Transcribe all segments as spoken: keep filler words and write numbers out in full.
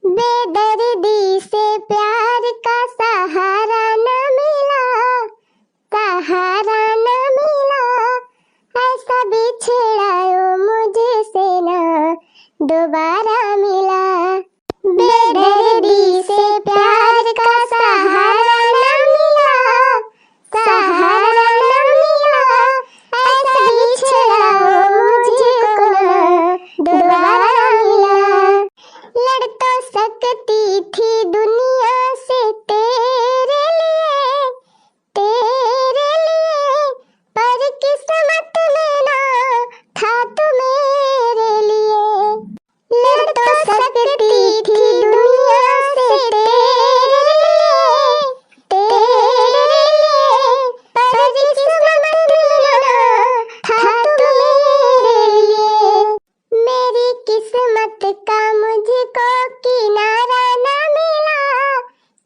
बेदर्दी से प्यार का सहारा न मिला, सहारा न मिला, ऐसा बिछड़ा ओ मुझसे ना दोबारा मिला। बेदर्दी से प्यार का सहारा न मिला, सहारा न मिला, ऐसा बिछड़ा ओ मुझको ना दोबारा मिला। लड़ तो सकती थी दुनिया से तेरे लिए, तेरे लिए, पर किस्मत में ना था तू मेरे लिए। लड़ तो सकती थी दुनिया से तेरे लिए, तेरे लिए, पर किस्मत में ना था तू मेरे लिए। मेरी किस्मत का मुझको किनारा ना मिला,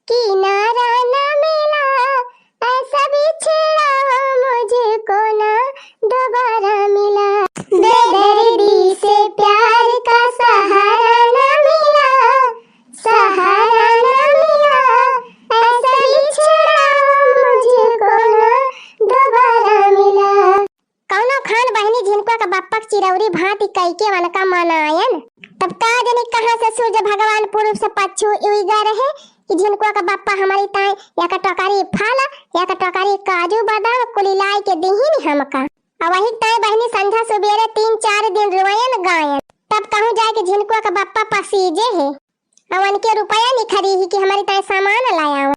किनारा ना मिला, ऐसा बिछड़ा मुझको ना दोबारा मिला। बेदर्दी से प्यार का सहारा ना मिला, सहारा ना मिला, ऐसा बिछड़ा मुझको ना दोबारा मिला। कौनो खान बहिनी झिनकुआ का बप्पा के चिरौरी भांति कइके वनका मनायन। तब का जनी कहाँ से सूरज भगवान पूरब से पच्छू उइगा रहे कि झिनकुआ का बप्पा हमरी ताई एक टोकरी फल, एक टोकरी काजू बादाम कुलि लाइ के दिहिन हमका। अउ वही ताई बहिनी संझा सुबेरे तीन चार दिन रोयन गायन। तब कहूँ जाए कि झिनकुआ का बप्पा पसीजे है। अउ उनके रुपया निखरी ही कि हमरी ताई सामान लायाव।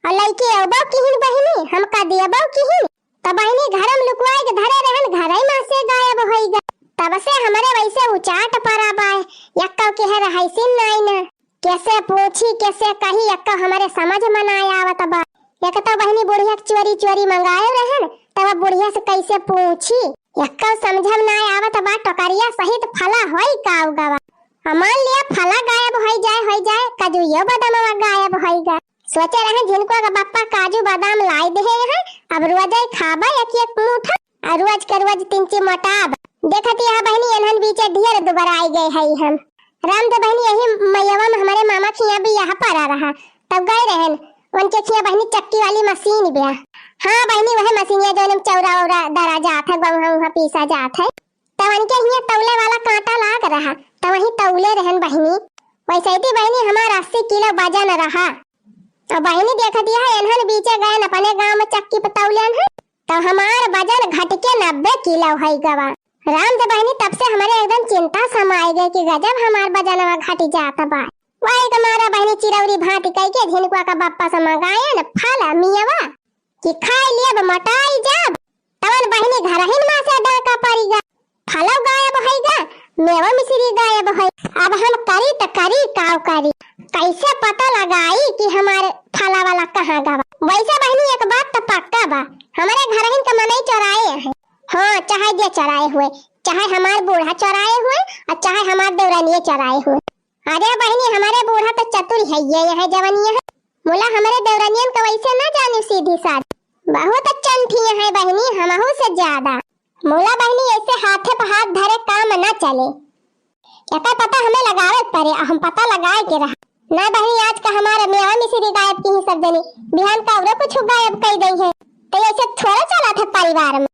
अउ लइके अउबो किहिन बहिनी, हमका दियबो किहिन। त बहिनी घरम लुकवाइ के धरे रहन, घरइ मा से गायब होइगा। तब से हमरे वइसे उचाट परा बाय, यक्कउ केहे रहइसिन नाई न। केसे पूछी, केसे कही, यक्कउ हमरे समझ मा नाई आवत बा। एक तउ बहिनी बुढ़िया के चोरी चोरी मंगाए रहन, तब अब बुढ़िया से कइसे पूछी, यक्कउ समझम नाई आवत बा, टोकरिया सहित फला होई का उगवा। आ मान लिया फला गायब होई जाए, होई जाए, काजूयो बादामवा गायब होइगा। सोचे रहे झिनकुआ का बप्पा काजू बादाम लाइ देहे हैं, अब रोजइ खाबा एक एक मुठा, आ रोज के रोज तिनची मोटाब। देखत यह बहिनी एनहन बीचे ढेर दुबराइ गए हई हम। राम दे बहिनी यही मयवा मा हमरे मामा खिया बियाह परा रहा, तब गए रहन, उनके खिया बहिनी चक्की वाली मसीन बिया। हाँ बहिनी, वह मसीनिया जौन चौरा वौरा दरा जात है, गहुआ उहाँ पीसा जात है। तब उनके हियाँ तौले वाला कांटा लाग रहा, तब वहीं तौले रहन बहिनी। वइसे ही बहिनी हमार अस्सी किलो वजन रहा। अब बहिनी देखत यह एनहन बीचे गयन अपने गाँव मा चक्की पे तौलेन है, तब हमार वजन घट के नब्बे किलो होइ गवा। राम दे बहिनी तब से हमरे एकदम चिंता समाए गए कि गजब हमार वजनवा घट जात बा। वही के मारा बहिनी चिरौरी भांति कइके झिनकुआ का बप्पा से मंगायन फल मियवा कि खाइ लेब मोटाइ जाब। तवन बहिनी घरहिन मा से डाका परिगा, फलउ गायब होइगा, मेवा मिश्री गायब होइ। अब हम करी त करी काउ करी, कइसे पता लगाई कि हमार फला वाला कहाँ गवा। वइसे बहिनी एक बात त पक्का बा, हमरे घरहिन के मनई चोराए हैं। हाँ, चाहे जे चोराए हुए, चाहे हमार बूढ़ा चोराए हुए अउ चाहे हमार देवरानिये चोराए हुए। अरे बहिनी, हमरे बूढ़ा त चतुर हइये, यह जवनिया है। मुला हमरे देवरनियन का वइसे ना जाने सीधी साधी। बहुत चंठी है बहिनी, हमहू से ज्यादा। मुला बहिनी, ऐसे हाथे पे हाथ धरे काम ना चले। एकर पता हमें लगावे के परे, आ हम पता लगाए के रहा। ना बहिनी, आज का हमारा मेवा मिश्री गायब किहीं सब जनी, बिहान का औरो कुछ गायब कइ दइहैं। त ऐसे थोड़ा चलत है परिवार मा।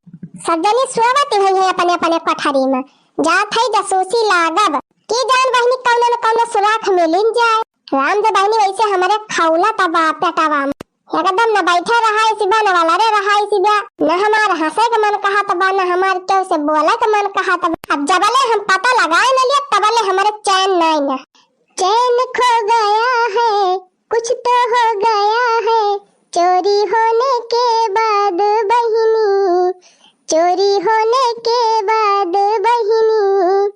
सब जनी सोवत ही है अपने अपने कोठरी मा। जात है जासूसी लागब। की जान बहिनी, कौनो न कौनो सुराख मिलिन जाए। राम दे बहिनी, वइसे हमरे खौलत बा पेटवा मा। एकदम न बैठे रहाइस बा, न वलरे रहाइस बा, न हमार हँसे के मन कहत बा, न हमार केहू से बोले के मन कहत बा। अब जबले हम पता लगाए न लिया, तबले हमरे चैन नाई न। चैन खो गया है, कुछ तो हो गया है, चोरी होने के बाद बहिनी, चोरी होने के बाद बहिनी।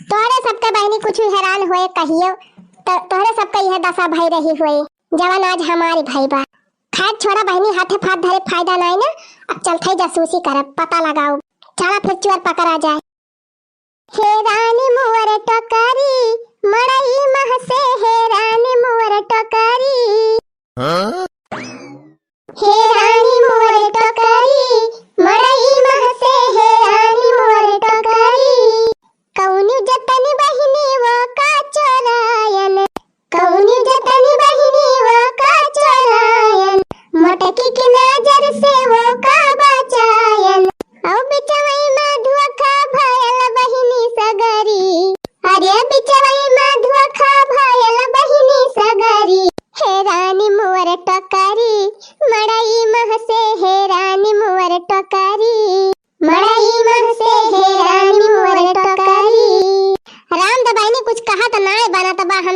तोहरे सबके बहिनी कुछ हैरान होए कहियो, त-, तोहरे सबके यह दशा भई रही होए, जवन आज हमारी भई बा। खैर छोड़ा बहिनी, हाथे हाथ धरे फायदा नाई ना, अब चलत है जासूसी करब, पता लगाउब, चला फिर चोर पकड़ा जाए। हे रानी मोर टोकरी, मड़ई महसे हे रानी मोर टोकरी। हाँ? हे रानी मोर टोकरी, मड़ई महसे हे रानी मोर टोकरी। कौन जतन बहिनी वो का चोरायन, कौन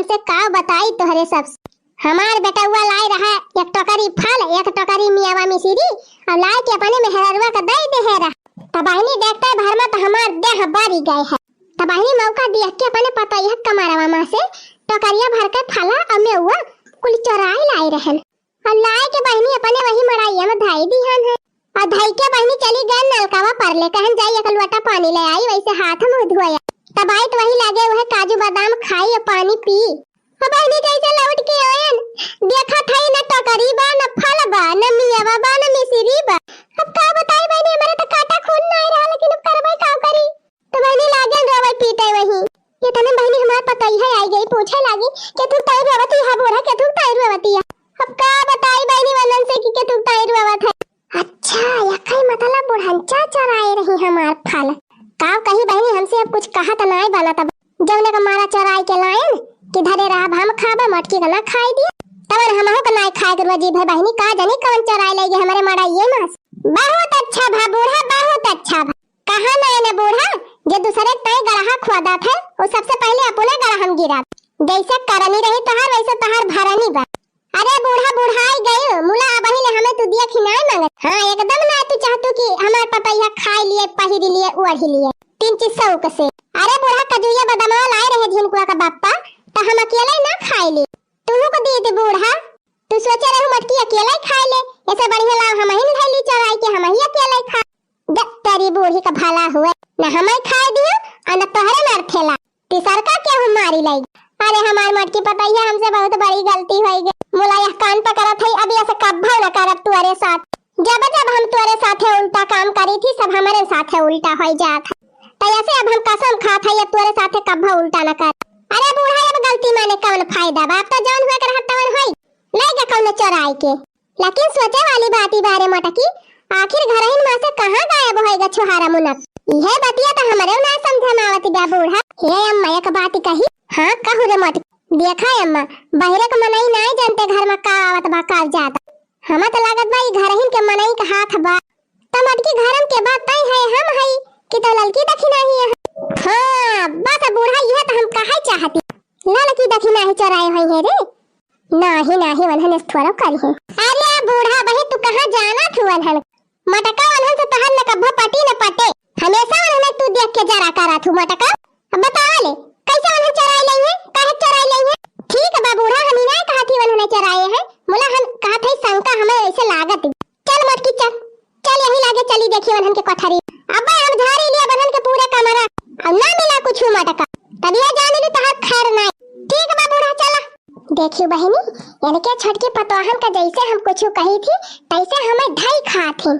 से का बताई तोहरे सब। हमार बेटउआ लाए रहा एक टोकरी फल, एक टोकरी मियावा मिसिरी, अउर लाए के अपने मेहररुआ का दइ देहे रहा। त बहिनी देखते भर में त हमार देह बरी गए है। त बहिनी मौका दिया के अपने पतोहिया कमरवा मा से टोकरिया भर के फला अउर मेउआ कुल चोराइ लाए रहन। अउर लाए के बहिनी अपने वही मड़ाइया मा धइ दिहन है। अउर धइ के बहिनी चली गए नलकवा पर ले, कहन जाई एक लोटा पानी ले आई, वैसे हाथ मुँह धोया। तब आई त वही लागे वह काजू बादाम खाई अउर पानी पी। अब बहिनी जैसे लौट के आयन, देखत हई न टोकरी बा, न फल बा, न मियावा बा, न मिसिरी बा। अब का बताई बहिनी, हमरे त काटा खून नाहीं रहा, लेकिन अब करबै का करी? त बहिनी लागन रोवै पीटै वही। इतने बहिनी हमार पतोहिया आई गई, पूछै लागी, "केथुक ताईं रोवत हिया बूढ़ा, केथुक ताईं रोवत हिया?" अब का बताई बहिनी वनन से कि केथुक ताईं रोवत है। अच्छा, यकै मतलब बुढ़ंचा चोराए रही हमार फल। का कही बहिनी, हमसे अब कुछ कहत नाहीं बनत। अब जौने का मारा चोराए के लायन कि धरे रहब हम खाबे, मटकी का ना खाए दिया। तवन हमहू का नाहीं खाए के रुआ जीभ है बहिनी, का जानी कवन चोराए लइ गए हमरे मड़ाइये मा से। बहुत अच्छा भा बूढ़ा, बहुत अच्छा भा। कहा नाहीं न बूढ़ा, जे दूसरे ताईं गड़हा खोदत है, वो सबसे पहिले अपने गड़हा मा गिरब। जैसे करनी रही तोहार, वैसे तोहार भरनी बा। अरे बूढ़ा, बुढ़ाई गई, मुला अबही ले हमें तू दिया खिनाए मांगत। हाँ, एकदम ना तू चाहतू कि हमार पतोहिया खाए लिए, पहिरी लिए, ओढ़ी लिए, तीन चीज शौक से। अरे बूढ़ा, कजुइया बदमवा लाए रहे झिनकुआ का बापा, त हम अकेले ना खाए ली, तुहू को दे दे बूढ़ा। तू सोचे रहू मटकी अकेले ही खाए ले, ऐसे बढ़िया लाव हमही न धइली चोराई के हमही अकेले ही खा। ग-, तेरी बूढ़ी का भला हुए, न हमें खाए दियो, अउर न तोहरे मार ठेला। तीसरका केहू मारी लई। अरे हमार मोटकी पतोहिया, हमसे बहुत बड़ी गलती होइ गई। मुला यह कान पकड़त है, अब ऐसे कब्बो न करब तोरे साथ। जब जब हम तोरे साथे उल्टा काम करी थी, सब हमरे साथे उल्टा होइ जात है। तो ऐसे अब हम कसम खात है, अब तोरे साथे कब्बो उल्टा न कर। अरे बूढ़ा, अब गलती माने कौन फायदा बा? अब तो जौन हुए के रहा तवन होई। ले जा कौनो चोराई के। लेकिन सोचे वाली बात ई बारे मोटकी, आखिर घरहिन मा से कहाँ गायब होइगा छुहारा मुनक? इहे बतिया त हमरे ना समझ मा आवत बा बूढ़ा। हे अम्मा, एक बात कही। हाँ, कहू रे मोटकी। देखा अम्मा, बहिरे के मनई नाई जानते घर मा का आवत बा, का जात। हमें त लागत बा ई घरहिन के मनई के हाथ बा। त मोटकी घरम के बात तय है, हम हई कि तो ललकी दखिनाही है। हाँ, बस बूढ़ा, इहे त हम कहै चाहती। ललकी दखिनाही चोराए होइहैं रे। नाही, नाही, वनहन ऐसे थोड़ो करिहैं। अरे बूढ़ा बहिन, तू कहाँ जानत हू वनहन? मटका वनहन से तोहर न कब्बो पटी न पटे। हमेशा वनहन तू देख के जरा करत हू मटका। अब बतावा ले, कैसे वनहन चोराए लइहैं? काहे चोराए लइहैं? ठीक बा बूढ़ा, हम ई नाय कहत ही वनहन चोराए हैं। मुला हम कहत हई शंका हमें ऐसे लागत। चल मोटकी चल, चल यही लागे चली देखी वनहन के कोठरी। अब्बे हम झारी लिया वनहन के पूरे कमरा, अब ना मिला कुछ मटका। तब ये जान ली तोहार खैर नाई। ठीक बा बूढ़ा, चला। देखियो बहिनी, इनके छोटकी पतोहन का जैसे हम कुछ कही थी, तैसे हमें धई खात ही।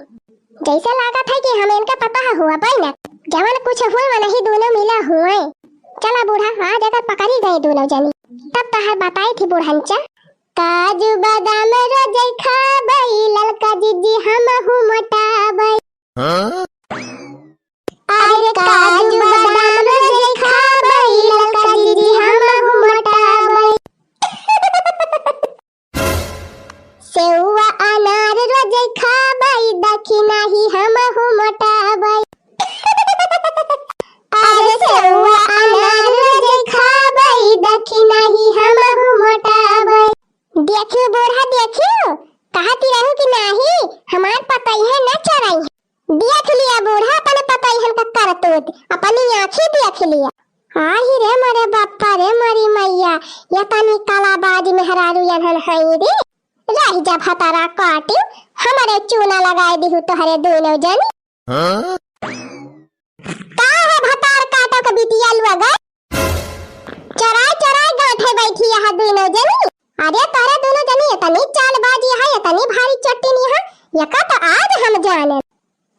जैसे लागत है कि हम इनका पता हुआ पाई ना, जवन कुछ हुए वनही दोनों मिला हुए। चला बूढ़ा, आज अगर पकड़ी गई दोनों जनी, तब तोहार बताई थी बुढ़ंचा। काजू बादाम रोजै खाबई, ललका जीजी हमहू मोटाबई। हाँ? अरे काजू बादाम रोजै खाबई, ललका जीजी हमहू मोटाबई। सेउआ अनार रोजै खाबई, दखिनाही हमहू मोटाबई। अरे सेउआ अनार रोजै खाबई, दखिनाही हमहू मोटाबई। देखियो बूढ़ा, देखियो, कहती रहू कि नाही, हमार पतोहिया न चोराई है। देख लिया बूढ़ा, अपने पतोहियन का करतूत, अपनी आँखी देख लिया। आही रे मोरे बापा रे, मोरी मैया, ये तनी कालाबाज मेहरारू यनहन हई रे। रह जा भतारा काटी, हमरे चूना लगाए दिहू तोहरे दोनों जनी। हाँ? का है भतार काटो के बिटिया लुआ गए? चोराए चोराए गांठे बैठी यहाँ दोनों जनी। अरे तोरे दोनों जनी इतनी चालबाज है, इतनी भारी चट्टिन यहाँ, यका तो आज हम जाने।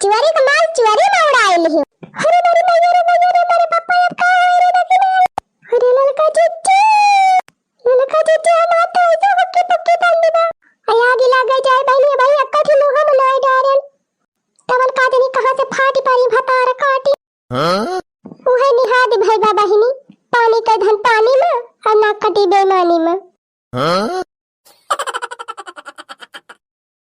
चोरी का माल चोरी में उड़ाए लिही। अरे मेरी मैया रे, मैया रे, मेरे पापा अब का होए रे, देखी ना। अरे ललका जीजी, ललका जीजी, हमार तो ऐसे हुक्की पुक्की बंद बा। अया गिला गए जाए बहनी, भाई अक्का थी लोहा में नाई डारेन। तवन का जनी कहाँ से फाटी पारी भतार काटी। हाँ? उहे निहाद भई बा बहिनी, पानी के धन पानी में, और ना कटी बेईमानी में। हाँ?